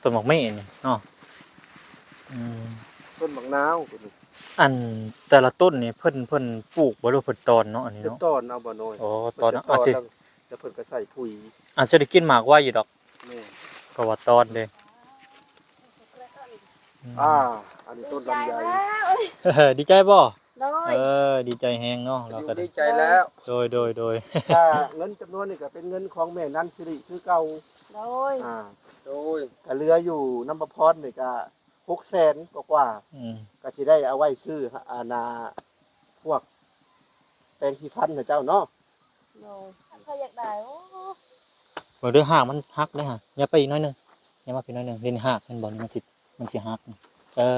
ຕົ້ນໝາກເມນີ້ເນາະ. ອືມ ຕົ້ນໝາກນາວຕົວນີ້. ອັນແຕ່ລະຕົ້ນນີ້ເພິ່ນ ເພິ່ນປູກບໍ່ ຫຼືເພິ່ນຕອນເນາະ ອັນນີ້ເນາະ? ເພິ່ນຕອນເອົາບໍ່ນ້ອຍ. ອໍ ຕອນເອົາ ເພິ່ນຈະຕອນ ອາ ຊິ ແລ້ວ ແລ້ວເພິ່ນກໍໃສ່ປຸຍ. ອັນຊິໄດ້ກິນໝາກໄວຢູ່ດອກ. ແມ່ນ ເພາະວ່າຕອນເດ້. ອືມ ອ່າ ອັນນີ້ຕົ້ນລຳໄຍ. ດີໃຈບໍ່? ໂດຍ ເອີ ດີໃຈແຮງເນາະ ລາວກໍ ດີໃຈແລ້ວ. ໂດຍ ໂດຍ ໂດຍ ກໍເງິນຈຳນວນນີ້ກໍເປັນເງິນຂອງແມ່ນັນສິລິຄືເກົ່າ. ໂດຍ ອ່າ ໂດຍ ກໍເຫຼືອຢູ່ນຳປະພອນນີ້ກໍຫົກແສນກວ່າໆ. ອືມ ກໍຊິໄດ້ເອົາໄວ້ຊື້ ອັນນ່າ ພວກແປງສີຟັນໃຫ້ເຈົ້າເນາະ. ໂດຍ ຂ້ອຍຢາກໄດ້. ໂອ້ ເບິ່ງເດີ ຮາກມັນຫັກເດ້ຫັ້ນ. ຫຍັບໄປອີກໜ້ອຍໜຶ່ງ ຫຍັບມາພີ້ໜ້ອຍໜຶ່ງ. ນີ້ຮາກ ເຫັນບໍ່? ນີ້ມັນຊິ ມັນຊິຫັກ. ເອີ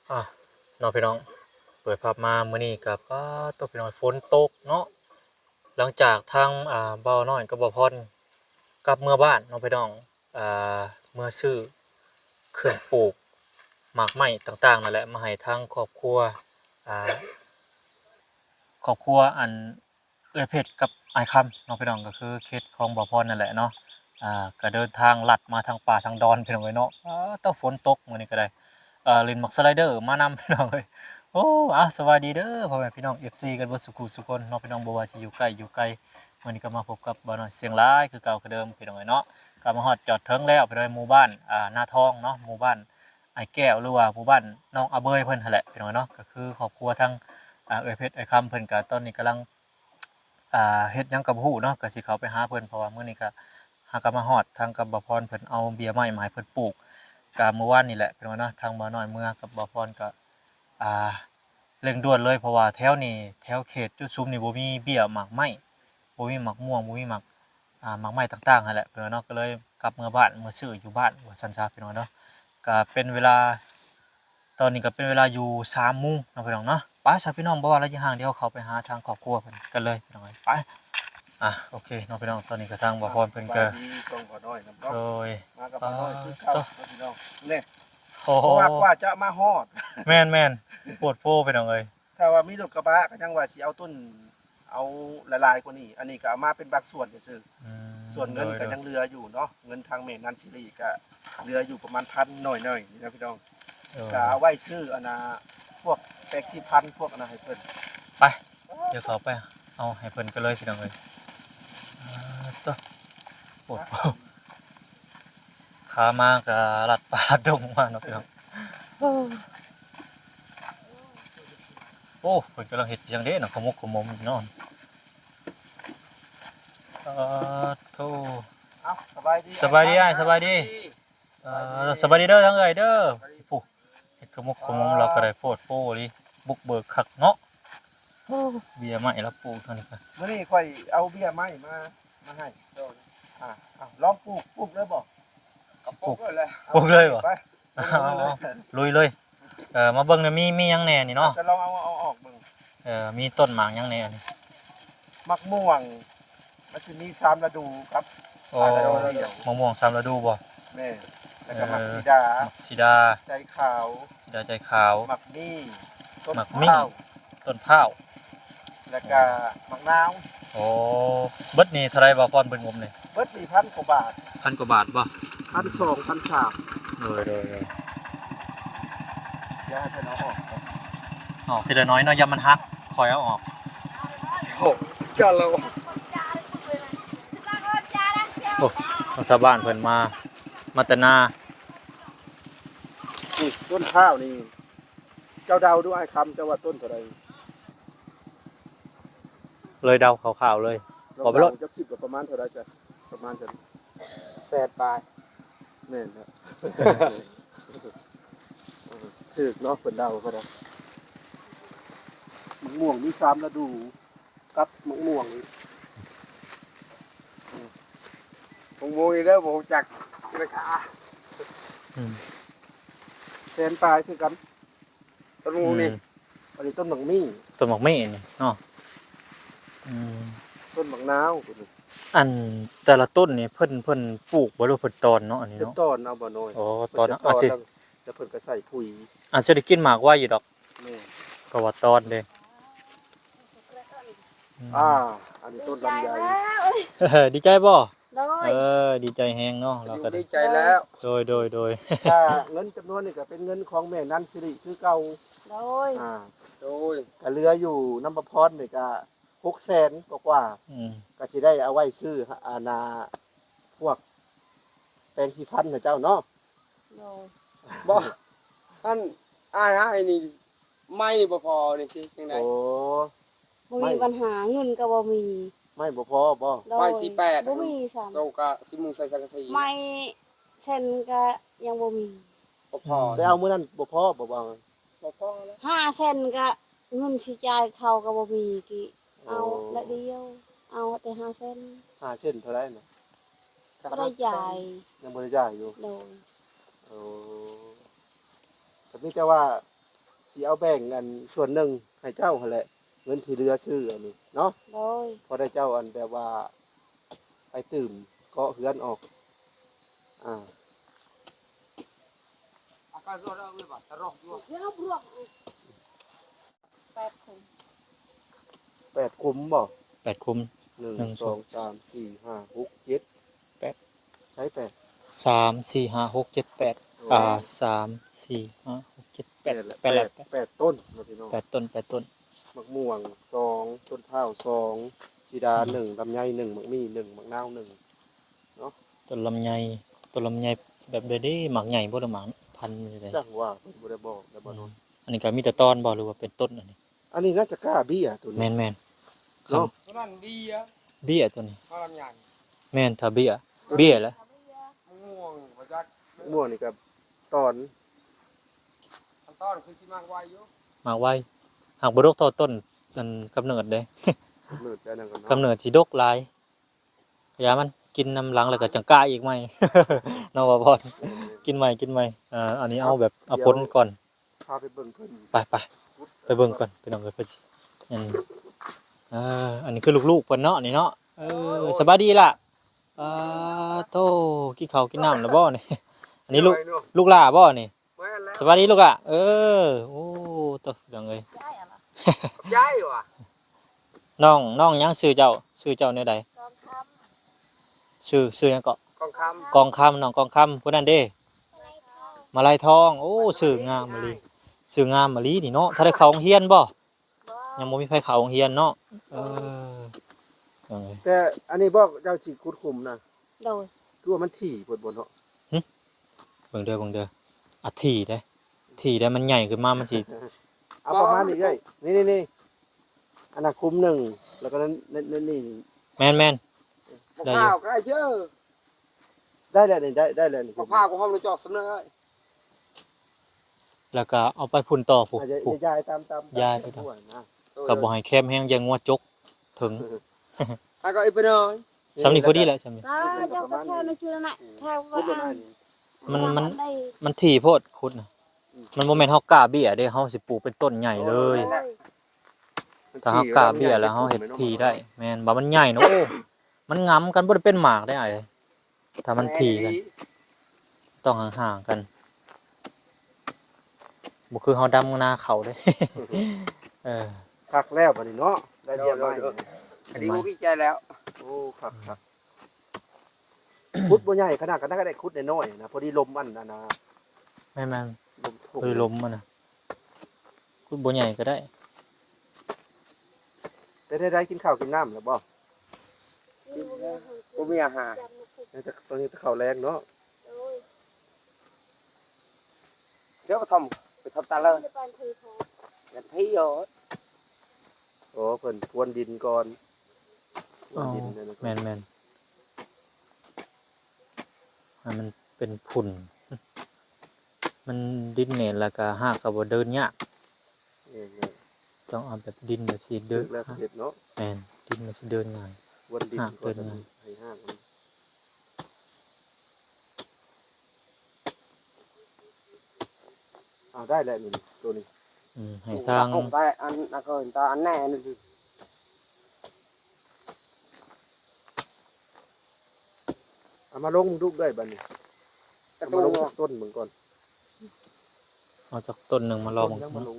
ອ່ະ ເນາະພີ່ນ້ອງ ເປີດພາບມາມື້ນີ້ກໍ ປາດໂທ້ ພີ່ນ້ອງ ຝົນຕົກເນາະ. ຫຼັງຈາກທາງ ອ່າ ບ່າວນ້ອຍກັບບ່າວພອນກັບເມືອບ້ານເນາະພີ່ນ້ອງ ອ່າ ເມືອຊື້ເຄື່ອງປູກ ໝາກໄມ້ຕ່າງໆນັ້ນແຫຼະ ມາໃຫ້ທາງຄອບຄົວ ອ່າ ຄອບຄົວອັນ ເອື້ອຍເພັດກັບອ້າຍຄຳເນາະພີ່ນ້ອງ ກໍຄືເຂດຂອງບ່າວພອນນັ້ນແຫຼະເນາະ. ອ່າ ກໍເດີນທາງລັດມາທາງປ່າທາງດອນພີ່ນ້ອງເອີຍເນາະ. ອ້າ ແຕ່ຝົນຕົກມື້ນີ້ກໍໄດ້ ເອີ ຫຼິ້ນໝາກສະໄລເດີມານຳພີ່ນ້ອງເອີຍ. ໂອ້ ອ່າ ສະບາຍດີເດີພໍ່ແມ່ພີ່ນ້ອງ ເອັຟຊີ ກັນເບິດສູ່ຄູ່ສູ່ຄົນເນາະພີ່ນ້ອງ ບໍ່ວ່າຊິຢູ່ໃກ້ຢູ່ໄກ. ມື້ນີ້ກໍມາພົບກັບບ່າວນ້ອຍຊຽງລາຍຄືເກົ່າຄືເດີມພີ່ນ້ອງເອີຍເນາະ. ກໍມາຮອດຈອດເຖິງແລ້ວພີ່ນ້ອງ ໝູ່ບ້ານ ອ່າ ນາທອງເນາະ ໝູ່ບ້ານອ້າຍແກ້ວ ຫຼືວ່າໝູ່ບ້ານນ້ອງອາເບີຍເພິ່ນຫັ້ນແຫຼະພີ່ນ້ອງເອີຍເນາະ. ກໍຄືຄອບຄົວທາງ ອ່າ ເອື້ອຍເພັດອ້າຍຄຳເພິ່ນກໍຕອນນີ້ກຳລັງ ອ່າ ເຮັດຫຍັງກໍບໍ່ຮູ້ເນາະ ກໍຊິເຂົ້າໄປຫາເພິ່ນ ເພາະວ່າມື້ນີ້ກໍຫາກໍມາຮອດ ທາງກັບບ່າວພອນເພິ່ນເອົາເບ້ຍໄມ້ມາໃຫ້ເພິ່ນປູກ ກໍມື້ວານນີ້ແຫຼະພີ່ນ້ອງເນາະ. ທາງບ່າວນ້ອຍເມືອກັບບ່າວພອນກໍ ອ່າ ເລັ່ງດ່ວນເລີຍ ເພາະວ່າແຖວນີ້ ແຖວເຂດຈຸດຊຸມນີ້ບໍ່ມີເບ້ຍໝາກໄມ້ ບໍ່ມີໝາກມ່ວງ ບໍ່ມີໝາກ ອ່າ ໝາກໄມ້ຕ່າງໆຫັ້ນແຫຼະພີ່ນ້ອງເນາະ. ກໍເລີຍກັບເມືອບ້ານ ເມືອຊື້ຢູ່ບ້ານວ່າຊັ້ນຊະພີ່ນ້ອງເນາະ. ກໍເປັນເວລາ ຕອນນີ້ກໍເປັນເວລາຢູ່ສາມໂມງເນາະພີ່ນ້ອງເນາະ. ໄປຊະພີ່ນ້ອງ ບໍ່ວ່າລະຍະຫ່າງ ດຽວເຮົາເຂົ້າໄປຫາທາງຄອບຄົວເພິ່ນກັນເລີຍພີ່ນ້ອງເອີຍ ໄປ. ອ່ະ ໂອເຄເນາະພີ່ນ້ອງ ຕອນນີ້ກໍທາງບ່າວພອນເພິ່ນກໍ ສະບາຍດີ ຊ່ອງບ່າວນ້ອຍນຳເນາະ. ໂດຍ ມາກັບບ່າວນ້ອຍຄືເກົ່າພີ່ນ້ອງ. ນີ້ ໂອ້ ເພາະວ່າກວ່າຈະມາຮອດ ແມ່ນໆ ໂພດໂພພີ່ນ້ອງເອີຍ. ຖ້າວ່າມີລົດກະບະກໍຍັງວ່າຊິເອົາຕົ້ນ ເອົາຫຼາຍໆກວ່ານີ້ ອັນນີ້ກໍເອົາມາເປັນບາງສ່ວນຊື່ໆ. ອືມ ສ່ວນເງິນ ໂດຍໆ ກໍຍັງເຫຼືອຢູ່ເນາະ ເງິນທາງແມ່ນັນສິລິກໍເຫຼືອຢູ່ປະມານພັນໜ້ອຍໆນີ້ນະພີ່ນ້ອງ. ໂດຍ ກໍເອົາໄວ້ຊື້ອັນນ່າ ພວກແປງສີຟັນ ພວກອັນນັ້ນໃຫ້ເພິ່ນ. ໄປ ດຽວເຂົ້າໄປເອົາໃຫ້ເພິ່ນກັນເລີຍພີ່ນ້ອງເອີຍ. ອ່າ ໂຕ ໂອ້ໂຫ ຂາມາກໍລັດປ່າລັດດົງມາເນາະພີ່ນ້ອງ. ໂອ້ ເພິ່ນກຳລັງເຮັດຫຍັງເດ້ເນາະ ຂະໝົກຂະໝົມເນາະ. ເອີ ໂທ້ ເອົ້າ ສະບາຍດີ ສະບາຍດີອ້າຍ ສະບາຍດີ. ເອີ ສະບາຍດີເດີທາງເອື້ອຍເດີ. ຜູ້ເຮັດຂະໝົກຂະໝົມ ລາວກໍໄດ້ໂພດໂພອີ່ຫຼີ ບຸກເບີກຄັກເນາະ. ໂອ້ ເບ້ຍໄມ້ລາວປູກເທົ່ານີ້ກະ ມື້ນີ້ຂ້ອຍເອົາເບ້ຍໄມ້ມາ ມາໃຫ້. ອ່າ ເອົາ ລອງປູກ ປູກເລີຍບໍ່? ຊິປູກ ປູກເລີຍບໍ່? ໄປ ເອົາ ລຸຍເລີຍ. ເອີ ມາເບິ່ງແດ່ ມີ ມີຫຍັງແດ່ນີ້ເນາະ? ຈະລອງເອົາ ເອົາອອກເບິ່ງ. ເອີ ມີຕົ້ນໝາກຫຍັງແດ່ອັນນີ້? ໝາກມ່ວງ ມັນຊິມີສາມລະດູຄັບ. ໂອ້ ໝາກມ່ວງສາມລະດູບໍ່? ແມ່ນ. ແລ້ວກໍ ເອີ ໝາກສີດາ ໝາກສີດາ ໃຈຂາວ ສີດາໃຈຂາວ ໝາກມີ້ ຕົ້ນ ໝາກມີ້ ພ້າວ ຕົ້ນພ້າວ ແລ້ວກໍໝາກນາວ. ໂອ້ ເບິດນີ້ເທົ່າໃດ ບ່າວພອນ ເບິດງົບນີ້? ເບິດນີ້ພັນກວ່າບາດ. ພັນກວ່າບາດບໍ່? ພັນສອງ ພັນສາມ. ໂດຍ ໂດຍ ໂດຍ. ຢ່າໃຫ້ເພິ່ນເອົາອອກ ອອກທີລະໜ້ອຍເນາະ ຢ່າມັນຫັກ ຄ່ອຍເອົາອອກ. ໂອ້ ຢ່າລະ ໂອ້ ຊາວບ້ານເພິ່ນມາ ມາແຕ່ນາ. ນີ້ ຕົ້ນພ້າວນີ້ ເຈົ້າເດົາດູອ້າຍຄຳ ເຈົ້າວ່າຕົ້ນເທົ່າໃດ? ເລີຍເດົາຄ່າວໆເລີຍ ລອງເດົາ ເຈົ້າຄິດວ່າປະມານເທົ່າໃດ? ປະມານແສນປາຍ. ແມ່ນແລ້ວ ຖືກເນາະ ເພິ່ນເດົາກໍໄດ້. ໝາກມ່ວງມີສາມລະດູ ກັບໝາກມ່ວງ ໝາກມ່ວງນີ້ເດີ ບໍ່ຮູ້ຈັກລາຄາ. ອືມ ແສນປາຍຄືກັນ ຕົ້ນໝາກມ່ວງນີ້. ອືມ ອັນນີ້ຕົ້ນໝາກມີ້ ຕົ້ນໝາກມີ້ນີ້ເນາະ. ອືມ ຕົ້ນໝາກນາວຕົວນີ້. ອັນແຕ່ລະຕົ້ນນີ້ເພິ່ນ ເພິ່ນປູກບໍ່ ຫຼືເພິ່ນຕອນເນາະ ອັນນີ້ເນາະ? ເພິ່ນຕອນເອົາບໍ່ນ້ອຍ. ອໍ ຕອນເອົາ ເພິ່ນຈະຕອນ ອາ ຊິ ແລ້ວ ແລ້ວເພິ່ນກໍໃສ່ປຸຍ. ອັນຊິໄດ້ກິນໝາກໄວຢູ່ດອກ. ແມ່ນ ປະຫວັດຕອນເດ້. ອືມ ອ່າ ອັນນີ້ຕົ້ນລຳໄຍ. ດີໃຈແລ້ວ ດີໃຈບໍ່? ໂດຍ ເອີ ດີໃຈແຮງເນາະ ລາວກໍ ດີໃຈແລ້ວ. ໂດຍ ໂດຍ ໂດຍ ກໍເງິນຈຳນວນນີ້ກໍເປັນເງິນຂອງແມ່ນັນສິລິຄືເກົ່າ. ໂດຍ ອ່າ ໂດຍ ກໍເຫຼືອຢູ່ນຳປະພອນນີ້ກໍຫົກແສນກວ່າໆ. ອືມ ກໍຊິໄດ້ເອົາໄວ້ຊື້ ອັນນ່າ ພວກແປງສີຟັນໃຫ້ເຈົ້າເນາະ. ໂດຍ ບໍ່ ອັນ ອ້າຍ ອ້າຍນີ້ ໄມ້ບໍ່ພໍນີ້ຊິຈັ່ງໃດ? ໂອ້ ບໍ່ມີ ໄມ້ ບັນຫາ ເງິນກໍບໍ່ມີ. ໄມ້ບໍ່ພໍບໍ່? ໂດຍ ໄມ້ສີ່ແປດ ບໍ່ມີຊ້ຳ. ໂຕກະຊິມຸງໃສ່ສັງກະສີ ໄມ້ເຊັ່ນກະຍັງບໍ່ມີ ບໍ່ພໍ. ໄປເອົາມື້ນັ້ນບໍ່ພໍບໍ່? ບໍ່ພໍແລ້ວ ຫ້າເຊັ່ນກະເງິນຊິຈ່າຍເຂົາກໍບໍ່ມີກີ້. ເອົາ ໂອ້ ລະດຽວ ເອົາແຕ່ຫ້າເຊັ່ນ. ຫ້າເຊັ່ນເທົ່າໃດນະ? ກໍບໍ່ໄດ້ຈ່າຍ ຍັງບໍ່ໄດ້ຈ່າຍຢູ່. ໂດຍ ໂອ້ ກໍມີແຕ່ວ່າຊິເອົາແບ່ງອັນສ່ວນໜຶ່ງໃຫ້ເຈົ້າຫັ້ນແຫຼະ ເງິນທີ່ເຫຼືອຊື້ອັນນີ້ເນາະ. ໂດຍ ພໍໄດ້ເຈົ້າອັນແບບວ່າໄປຕື່ມເກາະເຮືອນອອກ. ອ່າ ອາກາດຮ້ອນເອົາເລີຍບາດ ຕະຣອກຢູ່. ແປດຂຸມ ແປດຂຸມບໍ່? ແປດຂຸມ ໜຶ່ງ ໜຶ່ງ ສອງ ສາມ ສີ່ ຫ້າ ຫົກ ເຈັດ ແປດ ໃຊ້ແປດ ສາມ ສີ່ ຫ້າ ຫົກ ເຈັດ ແປດ ໂອ້ ອ່າ ສາມ ສີ່ ຫ້າ ຫົກ ເຈັດ ແປດ ແປດແຫຼະ ແປດແຫຼະ ແປດ ແປດຕົ້ນເນາະພີ່ນ້ອງ ແປດຕົ້ນ ແປດຕົ້ນ. ໝາກມ່ວງສອງ ຕົ້ນພ້າວສອງ ສີດາ ອືມ ໜຶ່ງ ລຳໄຍໜຶ່ງ ໝາກມີ່ໜຶ່ງ ໝາກນາວໜຶ່ງເນາະ. ຕົ້ນລຳໄຍ ຕົ້ນລຳໄຍແບບໃດເດ້? ໝາກໃຫຍ່ບໍ່ ຫຼືໝາກພັນແບບໃດ? ຈັກວ່າເພິ່ນບໍ່ໄດ້ບອກໄດ້ບໍ່ເນາະ. ອືມ ອັນນີ້ກໍມີແຕ່ຕອນບໍ່ ຫຼືວ່າເປັນຕົ້ນອັນນີ້? ອັນນີ້ໜ້າຈະກ້າເບ້ຍໂຕນີ້. ແມ່ນໆ ໂຕນັ້ນເບ້ຍ ເບ້ຍໂຕນີ້ ໝາກລຳໄຍ. ແມ່ນ ຖ້າເບ້ຍ ເບ້ຍແຫຼະ. ມ່ວງບໍ່ຈັກ ມ່ວງນີ້ກໍຕອນ ຄັນຕອນຄືຊິໝາກໄວຢູ່ ໝາກໄວ ຫາກບໍ່ດົກເທົ່າຕົ້ນອັນກຳເນີດເດ້. ກຳເນີດຈະນັ້ນກ່ອນເນາະ ກຳເນີດຊິດົກຫຼາຍ. ຢ່າມັນກິນນຳຫຼັງແລ້ວກໍຈັ່ງກ້າອີກໃໝ່ ເນາະ ບ່າວພອນ. ກິນໃໝ່ ກິນໃໝ່. ອ່າ ອັນນີ້ເອົາແບບເອົາຜົນກ່ອນ ພາໄປເບິ່ງເພິ່ນ ໄປ ໄປ ໄປເບິ່ງກ່ອນພີ່ນ້ອງເອີຍ. ເພິ່ນຊິ ອັນ ເອີ ອັນນີ້ຄືລູກໆເພິ່ນເນາະ ນີ້ເນາະ. ເອີ ສະບາຍດີລະ. ປາໂທ້ ກິນເຂົ້າກິນນ້ຳແລ້ວບໍ່ນີ້? ອັນນີ້ລູກ ລູກຫຼ້າບໍ່ນີ້? ແມ່ນແລ້ວ ສະບາຍດີລູກຫຼ້າ. ເອີ ໂອ້ ໂຕພີ່ນ້ອງເອີຍ ຍາຍຫວາ ນ້ອງ ນ້ອງຫຍັງຊື່ເຈົ້າ? ຊື່ເຈົ້າແນວໃດ? ກອງຄຳ. ຊື່ ຊື່ຫຍັງເກາະ? ກອງຄຳ ກອງຄຳ ນ້ອງກອງຄຳ. ຜູ້ນັ້ນເດ້? ມາໄລທອງ ມາໄລທອງ. ໂອ້ ຊື່ງາມອີ່ຫຼີ ຊື່ງາມອີ່ຫຼີນີ້ເນາະ. ຖ້າໄດ້ເຂົ້າໂຮງຮຽນບໍ່? ບໍ່ ຍັງບໍ່ມີໃຜເຂົ້າໂຮງຮຽນເນາະ. ເອີ ເອີ ແຕ່ອັນນີ້ບໍ່ ເຈົ້າຊິຂຸດຂຸມນະ? ໂດຍ ຄືວ່າມັນຖີ່ໂພດບໍ່ເນາະ. ຫຶ ເບິ່ງເດີ ເບິ່ງເດີ ອາ ຖີ່ເດ້ ຖີ່ເດ້. ມັນໃຫຍ່ຂຶ້ນມາມັນຊິ ເອົາປະມານນີ້ເອື້ອຍ ນີ້ໆໆ ອັນນັ້ນຂຸມໜຶ່ງ ແລ້ວກໍນັ້ນ ນີ້ ແມ່ນໆ ໄດ້ຢູ່ ໄດ້ແລ້ວນີ້ ໄດ້ ໄດ້ແລ້ວນີ້. ມະພ້າວກໍຫອມຈອກສຳເນີ ແລ້ວກໍເອົາໄປພຸ້ນຕໍ່ ພຸ້ນ ອາ ພຸ້ນ ຢາຍຕາມ ຕາມ ຢາຍໄປຕາມ ເອີ ກໍບໍ່ໃຫ້ແຄມແຮງ ຢ່າງົວຈົກເຖິງ ໃຫ້ກໍອີກໄປໜ້ອຍ. ສ່ຳນີ້ພໍດີແຫຼະ ສ່ຳນີ້ ອ່າ ເຈົ້າກໍແຖວໃນຈຸດນັ້ນນະ ແຖວວ່າ ມັນ ມັນ ມັນຖີ່ໂພດຂຸດນະ. ອືມ ມັນບໍ່ແມ່ນເຮົາກ້າເບ້ຍເດ້ ເຮົາຊິປູກເປັນຕົ້ນໃຫຍ່ເລີຍ. ໂອ້ຍ ຖ້າເຮົາກ້າເບ້ຍແລ້ວເຮົາເຮັດຖີ່ໄດ້. ແມ່ນ ບາດມັນໃຫຍ່ນະ ໂອ້ ມັນຫງຳກັນ ບໍ່ໄດ້ເປັນໝາກເດ້ອ້າຍ. ຖ້າມັນຖີ່ກັນ ແມ່ນອີ່ຫຼີ ຕ້ອງຫ່າງໆກັນ ບໍ່ຄືເຮົາດຳນາເຂົ້າເດ້. ເອີ ຄັກແລ້ວບາດນີ້ເນາະ ໄດ້ວຽກໃໝ່ ໂດຍ ໂດຍ ອັນນີ້ບໍ່ມີໃຈແລ້ວ. ໂອ້ ຄັກໆ ອືມ ຂຸດບໍ່ໃຫຍ່ຂະໜາດ ຂະໜາດກໍໄດ້ຂຸດນ້ອຍໆນະ ພໍດີລົມອັນ ອັນນະ. ແມ່ນໆ ລົມທົ່ງ ພໍດີລົມມັນນະ. ຂຸດບໍ່ໃຫຍ່ກໍໄດ້. ເປັນໃດ ກິນເຂົ້າກິນນ້ຳແລ້ວບໍ່? ກິນແລ້ວ ບໍ່ມີອາຫານ. ຍັງແຕ່ ຕອນນີ້ແຕ່ເຂົ້າແລງເນາະ. ໂດຍ ດຽວໄປທຳ ໄປທຳຕາເລີຍ ໄປທຳ ຍັງທີໂອດ. ໂອ້ ເພິ່ນພວນດິນກ່ອນ ພວນດິນ. ອໍ ແມ່ນໆ. ໃຫ້ມັນເປັນຝຸ່ນ ມັນດິນແໜ້ນແລ້ວກໍຮາກກໍບໍ່ເດີນຍາກ. ແມ່ນໆ ຕ້ອງເອົາແບບດິນແບບຊິເດີນ ຖືກແລ້ວເຮັດເນາະ. ແມ່ນ ດິນມັນຊິເດີນງ່າຍ ວັນດິນ ຮາກເດີນງ່າຍ ໃຫ້ຮາກມັນ. ອ່າ ໄດ້ແລ້ວນີ້ ໂຕນີ້. ອືມ ໃຫ້ທາງ ໄດ້ອັນ ອັນ ອັນແນ່ນີ້. ເອົາມາລົງດູເອື້ອຍບາດນີ້ ເອົາມາລົງຈັກຕົ້ນເບິ່ງກ່ອນ. ເອົາຈັກຕົ້ນໜຶ່ງມາລອງເບິ່ງ. ເອົາ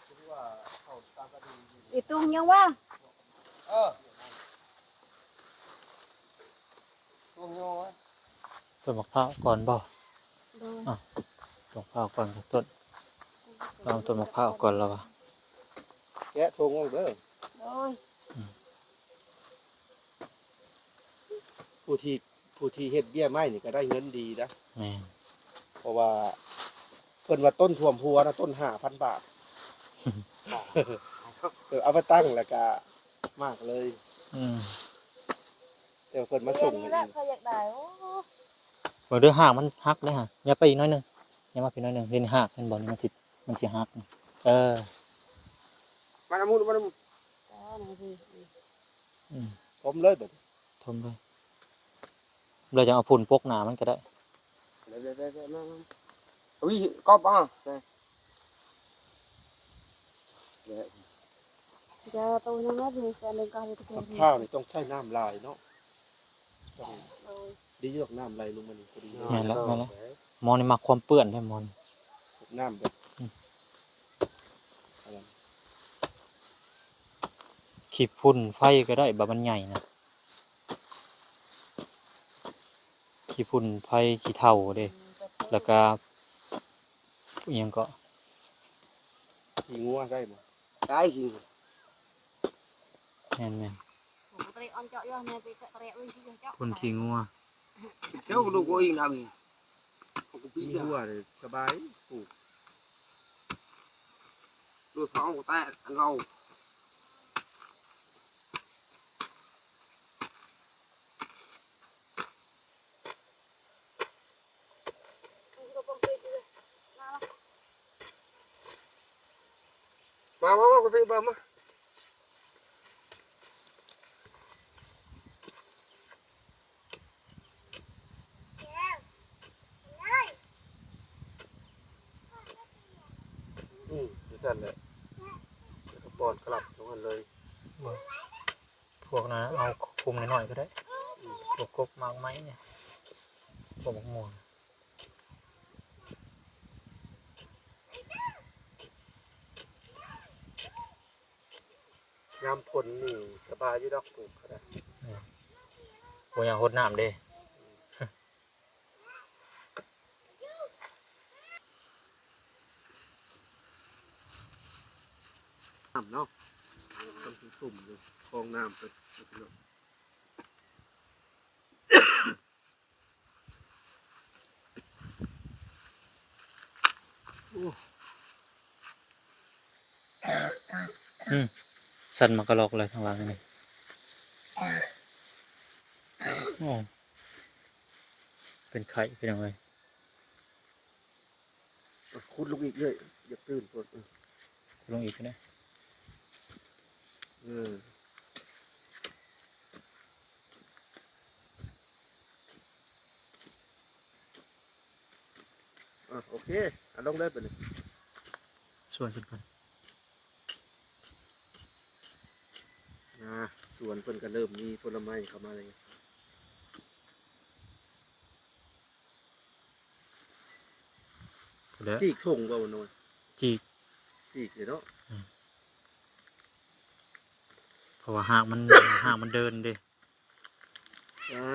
ຄືວ່າເຂົາຕາມກະດູຢູ່ ອີຕຸງຍັງວ່າ ເອີ ຕຸງຍັງວ່າ ຕົ້ນໝາກພ້າວກ່ອນບໍ່? ໂດຍ ອ່ະ ຕົ້ນໝາກພ້າວກ່ອນຈັກຕົ້ນ. ລອງຕົ້ນໝາກພ້າວກ່ອນລະວ່າ. ແກະຖົງອອກເດີ. ໂດຍ ອືມ ຜູ້ທີ່ ຜູ້ທີ່ເຮັດເບ້ຍໄມ້ນີ້ກໍໄດ້ເງິນດີນະ. ແມ່ນ ເພາະວ່າເພິ່ນວ່າຕົ້ນຖ້ວມຫົວນະ ຕົ້ນຫ້າພັນບາດ. ເອີ ເອົາໄປຕັ້ງແລ້ວກະໝາກເລີຍ. ອືມ ແຕ່ວ່າເພິ່ນມາສົ່ງໃຫ້ອີກ. ເບິ່ງເດີ ຫາກມັນຫັກເດ້ຫະ. ຫຍັບໄປອີກໜ້ອຍໜຶ່ງ ຫຍັບມາພີ້ໜ້ອຍໜຶ່ງ. ເຫັນຫາກ ເຫັນບໍ່ນີ້ ມັນຊິ ມັນຊິຫັກ. ເອີ ມານຳໝູ່ ມານຳໝູ່. ອືມ ຖົມເລີຍບັດນີ້ ຖົມເລີຍ ແລ້ວຈັ່ງເອົາຝຸ່ນປົກໜ້າມັນກໍໄດ້. ເອົາວິກອບເອົາ ເຈົ້າໂຕຍັງນ້ອຍຢູ່ ແຕ່ໜຶ່ງກໍໃຫ້ຕະແກງ. ໝາກພ້າວນີ້ຕ້ອງໃຊ້ນ້ຳຫຼາຍເນາະ. ຕ້ອງ ໂດຍ ດີຢູ່ດອກ ນ້ຳໄຫຼລົງມານີ້ພໍດີ. ແມ່ນແລ້ວ ແມ່ນແລ້ວ ໝໍນີ້ມັກຄວາມເປື້ອນເດ້ໝໍນີ້. ນ້ຳແບບ ອືມ ອັນນັ້ນ ຂີ້ຝຸ່ນໄຟກໍໄດ້ ບາດມັນໃຫຍ່ນະ. ຂີ້ຝຸ່ນໄຟ ຂີ້ເຖົ້າເດ້ ແລ້ວກະອີ່ຫຍັງເກາະ ຂີ້ງົວໄດ້ບໍ່? ໄດ້ຂີ້ ແມ່ນໆ ຝຸ່ນຂີ້ງົວ. ເຈົ້າກໍດູກເອົາເອງນະ ມີຫົວເດ້ ສະບາຍປູກ. ດູກເອົາແຕ່ອັນເຮົາ ມາ ມາ ມາ ມາ ມາ. ອືມ ຈັ່ງຊັ້ນແຫຼະ ແລ້ວກໍປ້ອນກະລັບລົງຫັ້ນເລີຍ. ພວກນັ້ນເອົາຄຸມນ້ອຍໆກໍໄດ້. ອືມ ພວກກົກໝາກໄມ້ນີ້ ພວກໝາກມ່ວງ. ຍາມຝົນນີ້ສະບາຍຢູ່ດອກ ປູກກໍໄດ້. ແມ່ນ ບໍ່ຢາກຫົດນ້ຳເດ້. ນ້ຳເນາະ ມັນຊຸ່ມໆຢູ່ ຄອງນ້ຳເພິ່ນ. ໂອ້ ອືມ ສັ່ນມາກະລອກເລີຍທາງຫຼັງນີ້. ໂອ້ ເປັນໄຂ້ພີ່ນ້ອງເອີຍ. ຂຸດລົງອີກເລື້ອຍ ຢາກຕື່ນໂພດ. ເອີ ຂຸດລົງອີກກໍໄດ້. ເອີ ອ່ະ ໂອເຄ ເອົາລົງເລີຍບາດນີ້ ຊວນເພິ່ນກ່ອນ. ອ່າ ສວນເພິ່ນກໍເລີ່ມມີຜົນລະໄມ້ເຂົ້າມາແລ້ວ. ພຸ້ນແຫຼະ ຈີກຖົງບໍ່ນ້ອຍ ຈີກ ຈີກເດ້ເນາະ. ອືມ ເພາະວ່າຮາກມັນ ຮາກມັນເດີນເດ້. ອ່າ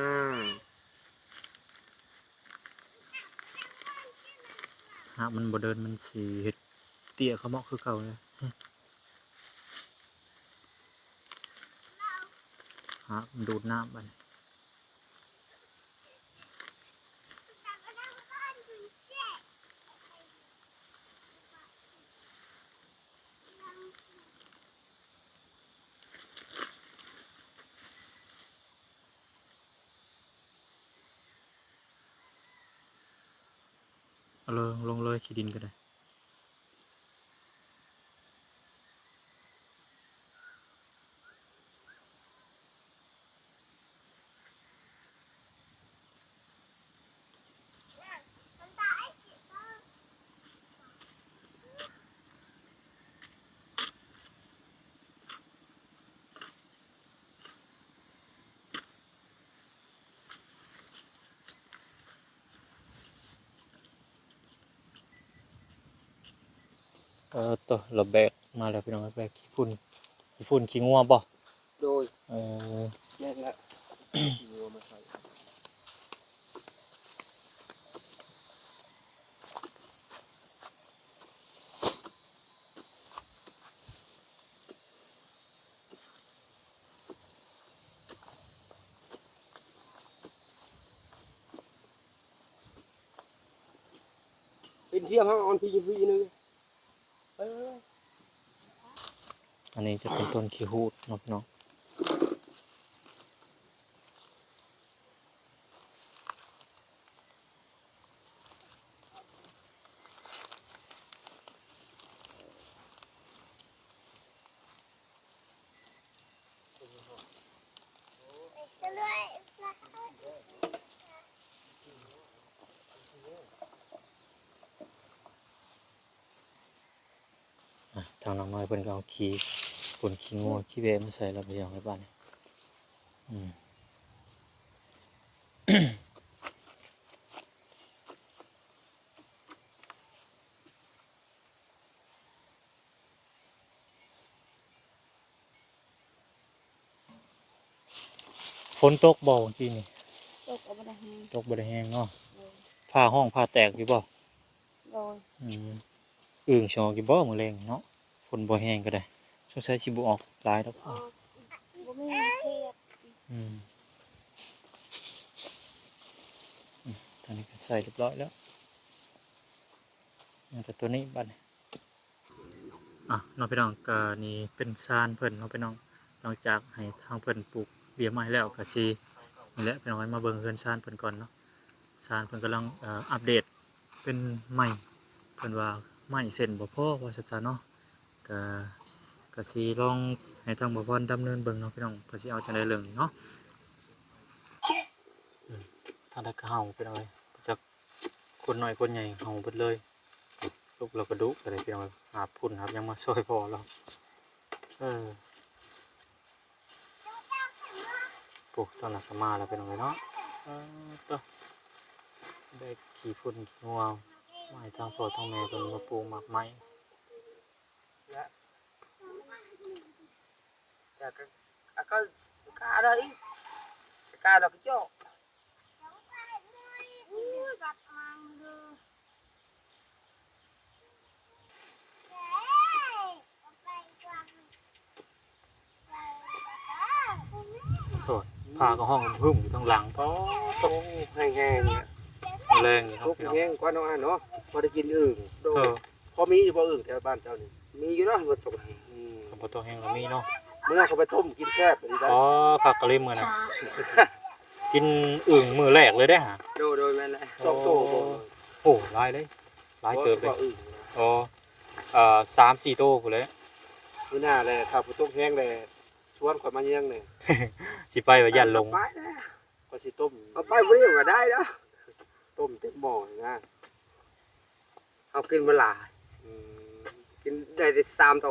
ຫາກມັນບໍ່ເດີນ ມັນຊິເຮັດເຕ້ຍຂະເໝາະຄືເກົ່າເລີຍ. ຫາກມັນດູດນ້ຳບາດນີ້. ເອົາລົງ ລົງເລີຍ ຂີ້ດິນກໍໄດ້. ເ ເອີ ໂຕ ລະແບກມາແລ້ວພີ່ນ້ອງ ແບກຂີ້ຝຸ່ນ ຂີ້ຝຸ່ນຂີ້ງົວບໍ່? ໂດຍ ເອີ ແມ່ນແລ້ວ ຂີ້ງົວມາໃສ່ ເປັນທຽບເຮົາອອນພີຢູ່ພີໜຶ່ງ ເອີ ອັນນີ້ຈະເປັນຕົ້ນຂີ້ຫູດເນາະພີ່ນ້ອງ. ອ່ະ ທາງນ້ອງນ້ອຍເພິ່ນກໍເອົາຂີ້ຝຸ່ນຂີ້ງົວຂີ້ແວະມາໃສ່ແລ້ວ ພີ່ນ້ອງເອີຍ ບາດນີ້ ອືມ. ຝົນຕົກບໍ່ມື້ກີ້ນີ້? ຕົກກໍບໍ່ໄດ້ແຮງ ຕົກບໍ່ໄດ້ແຮງເນາະ. ໂດຍ ຟ້າຮ້ອງຟ້າແຕກຢູ່ບໍ່? ໂດຍ ອືມ ອຶ່ງຊິອອກຢູ່ບໍ່ມື້ແລງເນາະ? ຝົນບໍ່ແຮງກໍໄດ້ ສົງໄສຊິບໍ່ອອກຫຼາຍດອກ. ອອກ ບໍ່ມີເຂດ ອືມ ອືມ ທາງນີ້ກໍໃສ່ຮຽບຮ້ອຍແລ້ວ ຍັງແຕ່ຕົວນີ້ບາດນີ້. ອ່ະ ເນາະພີ່ນ້ອງ ກະນີ້ເປັນຊານເພິ່ນເນາະພີ່ນ້ອງ ຫຼັງຈາກໃຫ້ທາງເພິ່ນປູກເບ້ຍໄມ້ແລ້ວ ກະຊິ ນີ້ແຫຼະພີ່ນ້ອງ ມາເບິ່ງເຮືອນຊານເພິ່ນກ່ອນເນາະ. ຊານເພິ່ນກຳລັງ ເອີ ອັບເດດເປັນໄມ້ ເພິ່ນວ່າໄມ້ເສັ້ນບໍ່ພໍວ່າຊັ້ນຊະເນາະ. ກະ ກະຊິລອງໃຫ້ທາງບ່າວພອນດຳເນີນເບິ່ງເນາະພີ່ນ້ອງ ເພິ່ນຊິເອົາຈັ່ງໃດເລື່ອງນີ້ເນາະ. ອືມ ທາງໃດກະເຫົ່າພີ່ນ້ອງເອີຍ ຈັກ ຄົນນ້ອຍຄົນໃຫຍ່ເຫົ່າເບິດເລີຍ. ລູກລາວກະດຸກະເດພີ່ນ້ອງ ຫາບຝຸ່ນຫາບຫຍັງມາຊ່ອຍພໍ່ລາວ. ເອີ ໂອ້ ຕອນນັ້ນກະມາແລ້ວພີ່ນ້ອງເອີຍເນາະ. ເອີ ໂຕ ໄດ້ຂີ້ຝຸ່ນຂີ້ງົວມາໃຫ້ທາງພໍ່ທາງແມ່ເພິ່ນມາປູກໝາກໄມ້. ລະ ກະ ກະ ກະ ກະ ກະ ກະ ກະ ກະ ກະ ກະ ກະ ໂອ້ຍ ຟ້າກໍຮ້ອງຮຶມຢູ່ທາງຫຼັງ. ໂອ້ ໂຕ ແຮງໆ ແຮງເນາະ ພີ່ນ້ອງ ແຮງກວ່າເນາະ ອ້າຍເນາະ ພໍໄດ້ກິນອຶ່ງ. ໂດຍ ເອີ ພໍມີຢູ່ບໍ່ອຶ່ງແຖວບ້ານເຈົ້ານີ້? ມີຢູ່ເນາະ ບໍ່ຕົກແຮງ ອືມ ບໍ່ຕົກແຮງກໍມີເນາະ. ມື້ນັ້ນເຂົາໄປຕົ້ມກິນແຊບອີ່ຫຼີ. ອໍ ຄັກກະລີມື້ນັ້ນ ກິນອຶ່ງມື້ແລກເລີຍເດ້ຫະ. ໂດຍ ໂດຍ ແມ່ນແຫຼະ ສອງໂຕບໍ່? ໂອ້ ຫຼາຍເດ້ ຫຼາຍເຕີບເດ້. ອໍ ເອີ ສາມສີ່ໂຕພຸ້ນແຫຼະ. ມື້ໜ້າແຫຼະ ຖ້າຝົນຕົກແຮງແຫຼະ ຊວນຂ້ອຍມາເຍືອງແດ່. ຊິໄປວ່າຢ້ານຫຼົງ ຂ້ອຍຊິຕົ້ມ ເອົາໄປຜູ້ດຽວກໍໄດ້ເນາະ ຕົ້ມເຕັມໝໍ້ນະ. ເຮົາກິນບໍ່ຫຼາຍ ອືມ ກິນໄດ້ແຕ່ສາມໂຕ.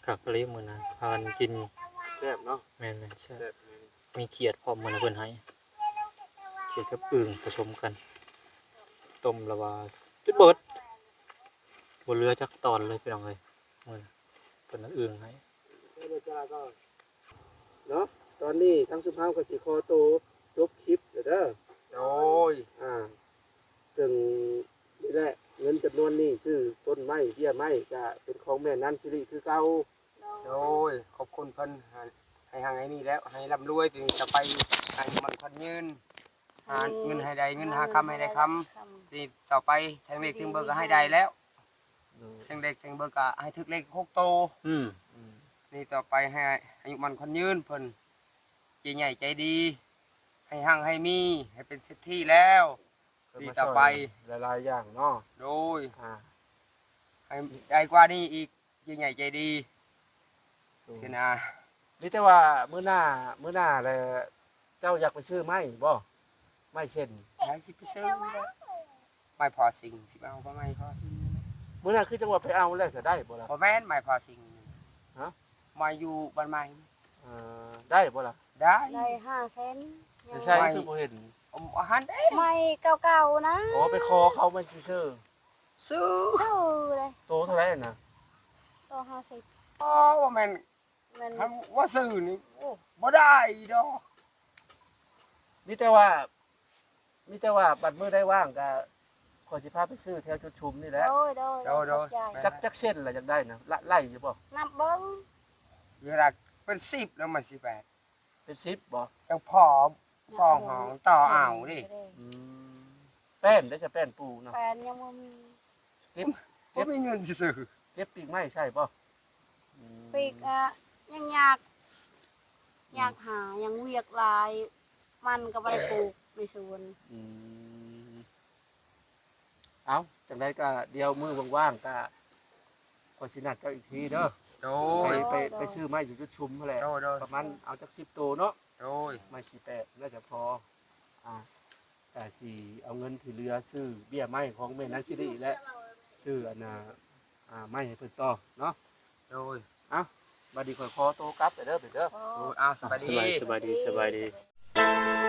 ຄັກອີ່ຫຼີມື້ນັ້ນ ພາກັນກິນ ແຊບເນາະ. ແມ່ນໆ ແຊບ ແຊບ ແມ່ນ ມີຂຽດພ້ອມມື້ນັ້ນເພິ່ນໃຫ້ ຂຽດກັບອຶ່ງປະສົມກັນ ຕົ້ມລະວ່າຈົນເບິດ ບໍ່ເຫຼືອຈັກຕອນເລີຍພີ່ນ້ອງເອີຍ. ມື້ນັ້ນເພິ່ນເອົາອຶ່ງໃຫ້ ເນາະ. ຕອນນີ້ທາງຊຸມເຮົາກໍຊິຂໍໂຕຈົບຄລິບແລ້ວເດີ. ໂດຍ ອ່າ ເຊິ່ງນີ້ແຫຼະ ເງິນຈຳນວນນີ້ຊື້ຕົ້ນໄມ້ເບ້ຍໄມ້ ກະເປັນຂອງແມ່ນັນສິລິຄືເກົ່າ. ໂດຍ ຂອບຄຸນເພິ່ນ ໃຫ້ຮັ່ງໃຫ້ມີແລ້ວ ໃຫ້ລ່ຳລວຍ ປີຕໍ່ໄປໃຫ້ໝັ້ນຂວັນຍືນ ຫາເງິນໃຫ້ໄດ້ເງິນ ຫາຄຳໃຫ້ໄດ້ຄຳ ປີຕໍ່ໄປແທງເລກແທງເບີກໍໃຫ້ໄດ້ແລ້ວ. ໂດຍ ແທງເລກແທງເບີກໍໃຫ້ຖືກເລກຫົກໂຕ. ອືມ ອືມ ນີ້ຕໍ່ໄປໃຫ້ອາຍຸໝັ້ນຂວັນຍືນເພິ່ນ ໃຈໃຫຍ່ໃຈດີ ໃຫ້ຮັ່ງໃຫ້ມີ ໃຫ້ເປັນເສດຖີແລ້ວ ປີຕໍ່ໄປ ຫຼາຍໆຢ່າງເນາະ. ໂດຍ ອ່າ ໃຫ້ໄດ້ກວ່ານີ້ອີກ ໃຈໃຫຍ່ໃຈດີ. ໂດຍ ເທື່ອໜ້າ ມີແຕ່ວ່າມື້ໜ້າ ມື້ໜ້າແຫຼະ ເຈົ້າຢາກໄປຊື້ໄມ້ບໍ່? ໄມ້ເສັ້ນ ໄມ້ຊິໄປຊື້ແຫຼະ ໄມ້ພໍຊິງ ຊິເອົາບໍ່ໄມ້ພໍຊິງ. ມື້ນັ້ນຄືຈັ່ງວ່າໄປເອົາແລ້ວ ຈະໄດ້ບໍ່ລະ? ບໍ່ແມ່ນໄມ້ພໍຊິງ ຮະ? ໄມ້ຢູ່ບ້ານໃໝ່. ເອີ ໄດ້ບໍ່ລະ? ໄດ້ ໄດ້ຫ້າແສນ. ແຕ່ໃສຄືບໍ່ເຫັນ? ໂອ ບໍ່ຫັ້ນເດ້ ໄມ້ເກົ່າໆນະ. ໂອ້ ໄປຂໍເຂົາມາຊື່ໆ. ຊື້ ຊື້ເດ້. ໂຕເທົ່າໃດນະ? ໂຕຫ້າສິບ. ອໍ ບໍ່ແມ່ນ ແມ່ນ ຄັນວ່າຊື້ນີ້ ໂອ້ ບໍ່ໄດ້ດອກ. ມີແຕ່ວ່າ ມີແຕ່ວ່າບັດມື້ໃດວ່າງກະ ຂ້ອຍຊິພາໄປຊື້ແຖວຈຸດຊຸມນີ້ແຫຼະ. ໂດຍ ໂດຍ ໂດຍ ໂດຍ ຂອບໃຈ. ຈັກ ຈັກເສັ້ນລະຢາກໄດ້ນະ ລະໄລ່ຢູ່ບໍ່? ນັບເບິ່ງ ຢູ່ລະເປັນສິບແລ້ວ ມັນຊິແປດ ເປັນສິບບໍ່? ຈັ່ງພໍສອງຫ້ອງຕໍ່ເອົາເດ້. ອືມ ແປ້ນເດ້ ຈະແປ້ນປູເນາະ. ແປ້ນຍັງບໍ່ມີ ເກັບ ບໍ່ມີເງິນຊື້. ເກັບປີກໄມ້ໃຊ້ບໍ່? ອືມ ປີກ ອະ ຍັງຍາກ ອືມ ຍາກຫາ ຍັງວຽກຫຼາຍ ມັນກໍບໍ່ໄດ້ປູກໃນສວນ. ອືມ ເອົາ ຈັ່ງໃດກໍດຽວມື້ວ່າງໆ ກໍຂ້ອຍຊິນັດເຈົ້າອີກທີເດີ. ໂດຍ ໄປ ໄປ ໂດຍ ໄປຊື້ໄມ້ຢູ່ຈຸດຊຸມຫັ້ນແຫຼະ. ໂດຍ ໂດຍ ປະມານເອົາຈັກສິບໂຕເນາະ. ໂດຍ ໄມ້ສີ່ແປດໜ້າຈະພໍ ອ່າ ກະຊິເອົາເງິນທີ່ເຫຼືອຊື້ເບ້ຍໄມ້ຂອງແມ່ນາງສິລິ ແລະ ຊື້ອັນນ່າ ອ່າ ໄມ້ໃຫ້ເພິ່ນຕໍ່ເນາະ. ໂດຍ ເອົ້າ ບັດນີ້ຂ້ອຍຂໍໂຕກັບໄປເດີ ໄປເດີ. ໂອ້ ເອົ້າ ສະບາຍດີ ສະບາຍດີ ສະບາຍດີ.